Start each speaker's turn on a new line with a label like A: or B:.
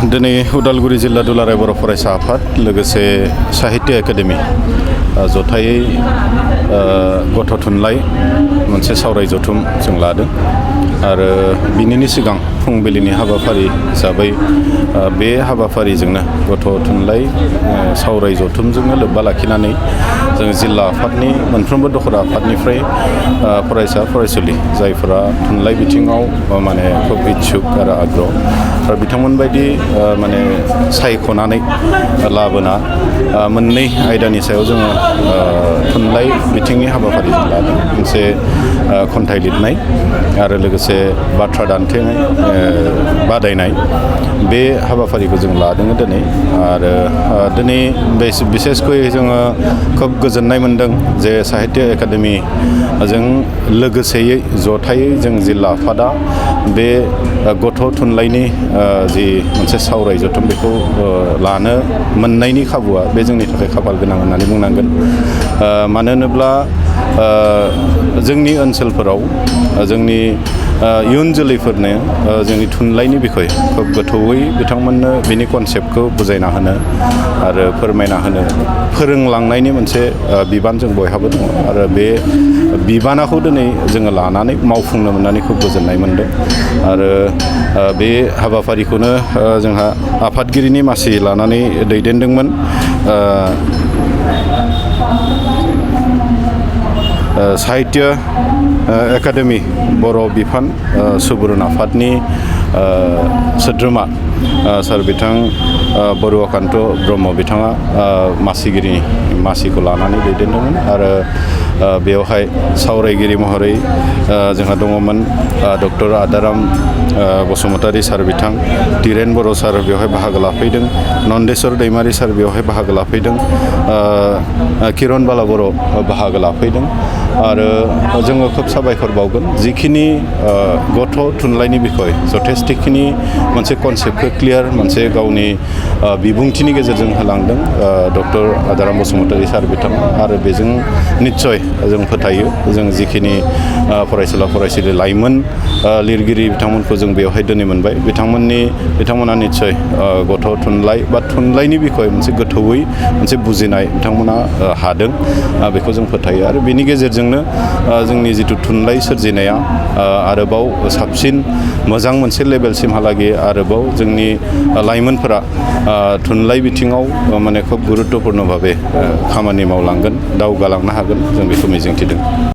A: दिनै उदालगुरि जिल्ला दुलाराय बर' फरायसा आफाद लोगोसे साहित्य एकाडेमि जथायै गथ' थुनलाइ मोनसे सावराय जथुम जों लादों आरो बिनिनो सिगां फुंबिलिनि हाबाफारि हिसाबै बे हाबाफारिजोंनो गथ' थुनलाइ सावराय जथुमजोंनो लोब्बा लाखिनानै जों जिल्ला आफादनि मोनफ्रोमबो दखरा आफादनिफ्राय फरायसा फरायसुलि जायफोरा थुनलाइ बिथिङाव माने खोब इच्छुक आरो आग्रह आरो बिथांमोन बायदि माने सायख'नानै लाबोना मोननै आयदानि सायाव जोङो थुनलाइ बिथिंनि हाबाफारि जों लादों मोनसे खन्थाइ लिरनाय आरो लोगोसे बाथ्रा दान्थेनाय बादायनाय बे हाबाफारिखौ जों लादों दिनै आरो दिनै बिसेसकय जोङो खोब गोजोननाय मोनदों जे साहित्य एकाडेमि जों लोगोसेयै जथायै जों जिल्ला आफादा बे गथ' थुनलाइनि जि मोनसे सावराय जथुम बेखौ लानो मोननायनि खाबुआ बे जोंनि थाखाय खाफाल गोनां होननानै बुंनांगोन मानो होनोब्ला जोंनि ओनसोलफोराव जोंनि इयुन जोलैफोरनो जोंनि थुनलाइनि बिखय खोब गोथौयै बिथांमोननो बिनि कनसेप्टखौ बुजायना होनो आरो फोरमायना होनो फोरोंलांनायनि मोनसे बिबान जों बयहाबो दङ आरो बे बिबानखौ दिनै जोङो लानानै मावफुंनो मोननानै खोब गोजोननाय मोनदों आरो बे हाबाफारिखौनो जोंहा आफादगिरिनि मासि लानानै दैदेनदोंमोन साहित्य एकाडेमि बर' बिफान सुबुरुन आफादनि सोद्रोमा सार बिथां बरुवाकान्त ब्रह्म बिथाङा मासिखौ लानानै दैदेनदोंमोन आरो बेवहाय सावरायगिरि महरै जोंहा दङमोन डक्टर आदाराम बसुमतारी सार बिथां तिरेन बर' सार बेवहाय बाहागो लाफैदों नन्देस्वर दैमारि सार बेवहाय बाहागो लाफैदों किरन बाला बर' बाहागो लाफैदों आरो जोङो खोब साबायखर बावगोन जिखिनि गथ' थुनलाइनि बिखय जथेस्थिखिनि मोनसे कनसेप्टखौ क्लियार मोनसे गावनि बिबुंथिनि गेजेरजों होलांदों डक्टर आदाराम बसुमतारी सार बिथां आरो बेजों निस्सय जों फोथायो जों जिखिनि फरायसुला फरायसुलि लाइमोन लिरगिरि बिथांमोनखौ जों बेवहाय दिनै मोनबाय बिथांमोना निस्सय गथ' थुनलाइ बा थुनलाइनि बिखय मोनसे गोथौयै मोनसे बुजिनाय बिथांमोना हादों बेखौ जों फोथायो आरो बेनि गेजेरजोंनो जोंनि जिथु थुनलाइ सोरजिनाया आरोबाव साबसिन मोजां मोनसे लेभेलसिमहालागै आरोबाव जोंनि लाइमोनफोरा थुनलाइ बिथिङाव माने खोब गुरुत्वपूर्ण भाबे खामानि मावलांगोन दावगालांनो हागोन जों बेखौ मिजिंथिदों